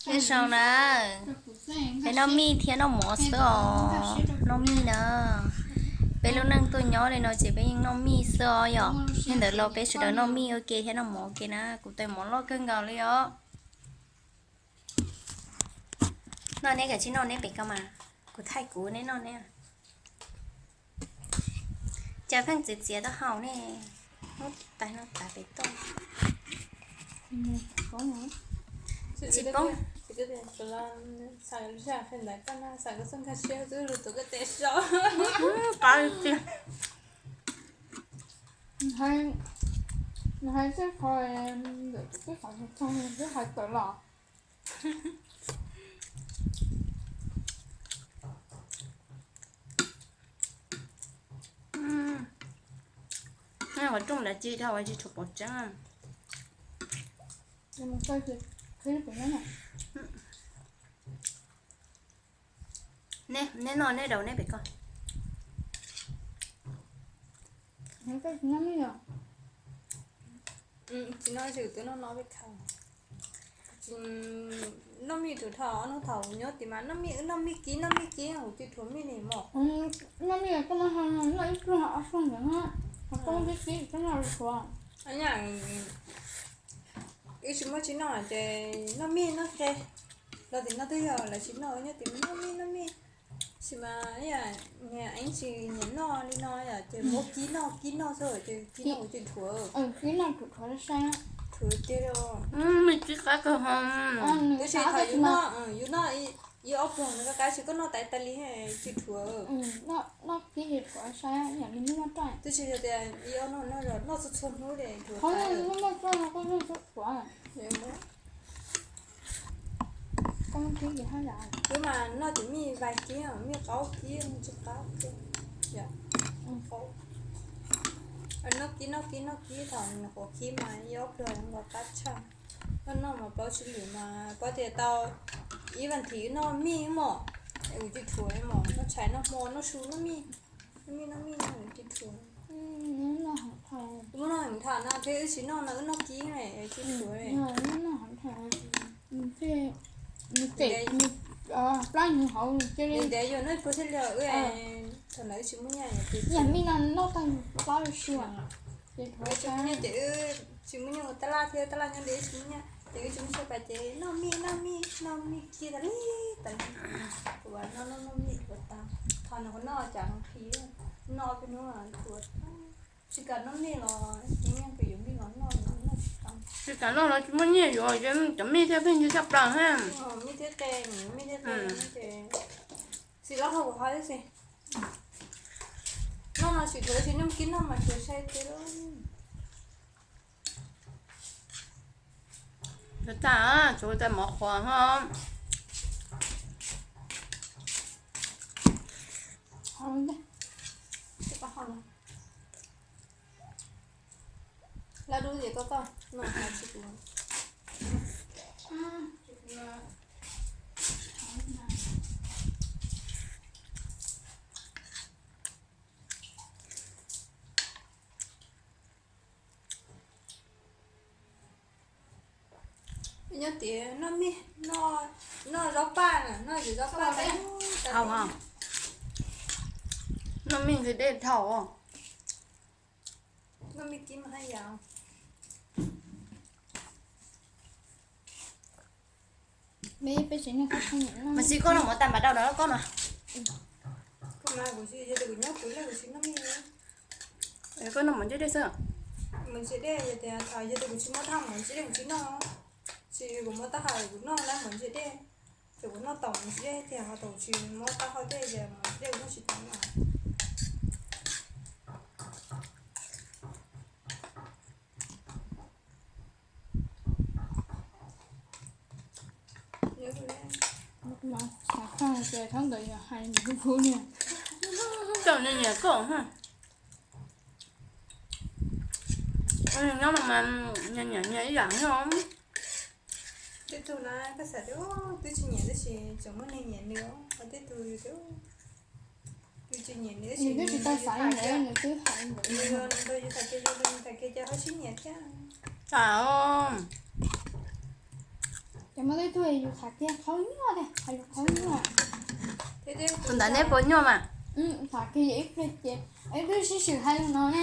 Nyob zoo na, peb noj mij thiab noj mov xwb os, noj mij na. Peb lub neej tuaj nyob li no ces peb yeej noj mij xwb os yom. Li ntawd los peb sawv daws noj mij ua ke thiab noj mov ua ke na, kuv tais mov loj kawg nkaus li os. Noj neb kav tsij noj neb pem ko mas, kuv thaij kuv neb noj neb. Cas pheej txiav txiav taub hau ne, hnub tais no tav pem toj. Tsis poob. Qab tiag. Hais tej qhov ntawm tej qhov txog twb hais tawm los. Qhov rooj nrad ci dhau tsis tshua pom tseeb. Neb noj neb daus neb pem ko. Tsis noj, tsis twb noj noj peb khaus. Noj mij thaum ob hnub thaum nyob tim mas noj mij, wb noj mij kib, noj mij kib, kuv tsis dhuav mij li mos. Noj mij koj noj ib pluag ob pluag ntawd na, ho koj noj kib kib koj noj dhuav. Wb tsis muaj tsis noj ces noj mij noj qe. Los tim no twb yog lawv tsis noj, nyob tim noj mij noj mij. Tab sis mas niam eeb tsis nyiam noj li no yom, ces muab kib noj kib noj xwb ces kib noj kuv tsis dhuav. Kib noj dhuav dhuav sai. Dhuav tiag li. Mij kib qab kawg ho. Tab sis thaum yus noj, yus noj ib ob pluag nws qab qab, tab sis koj noj tas tas li tsis dhuav. Noj kib ces dhuav sai yam li noj roj. Tab sis yog tias ib ob noj noj txhua txhua hnub ces dhuav tas. Wb mas noj cov mij vais kib, mij qaub kib, tsis qab. Noj kib noj kib noj kib thaum nws quav kib mas ib ob pluag nkaus qab tshaj. Noj noj mas paub tsis lwm mas paub tias tau ib vas thiv noj mij mos, es kuv tsis dhuav mos, noj tshais noj hmo noj su noj mij, noj mij noj mij no kuv tsis dhuav. Muab noj heev tham no thiab wb tsis noj no wb noj kib ne tsis dhuav. Ntiav yus noj ib pluag thiaj li wb, thaum ntawd wb tsis muaj nyiaj. Yam mij no noj tag plab li si. Ces tsis muaj nyiaj ces wb tsis muaj nyiaj ua tab laj thiab, tab laj nyob ntev tsis muaj nyiaj ces wb tsis muaj siab pais ces noj mij noj mij noj mij kiag tas li tas li. Kuv noj noj noj mij ua tag, thaum nws qhuav noj cas nqhis, noj peb hnub kuv tsis kam noj mij los, nyiaj kuv yuav mij los noj, noj tsis tau. Tsis kam noj los tsis muaj nyiaj yuav, cov mij thiaj pheej ywg tshaj plaws ha. Mij thiab qe, mij thiab qe ces tsis lab hau kuv ho xwb. Noj no tsis dhuav tsis noj kib noj mas dhuav sai tiag. Tag, tsuav tais mov qhuav ho. Lab dub ces koj koj no tsis. Nyob tias noj mij, noj zaub paj na, noj zaub paj. Hau ha. Noj mij nqhis dej dhau. Noj mij kib mas haj yam. Mas tsis koj noj mov tag mas dau no koj no. Koj mas kuv tsis, yog tias kuv nyob kuv leej kuv tsis noj mij. Koj noj mov ntse dej xwb. Mov ntse dej, yog tias thaum yog tias kuv tsis muab thaj mov ntse dej kuv tsis noj. Tsis kuv muab taub hau kuv noj lawm mov ntse dej. Ces kuv noj tau mov ntse dej tiag, ho thaum tsis muab taub hau tej ces mov ntse dej kuv noj tsis tau no. Xav koj ces thaum ntawd yog hais nws kuv niam. Koj niam niam koj ha. Nyob mas nyias nyiam nyias ib yam no. Tej tug na koj xav tias twb tsis nyiam tab sis tseem muaj neeg nyiam nws, ho tej tug tias twb tsis nyiam nws tab sis nws twb tsis tau xaiv nws, nws twb hais nws, nws nrog yus tham kiag, yus nrog nws tham kiag ces ho sib nyiam thiab. Tham os. Ces muaj tej tug yus tham kiag qhov nyuaj tiag, qhov yus qhov nyuaj. Tus ntawd neb puas nyuaj mas? Tham kiag yog ib pliag ces ib tug sib swm hais li no ne.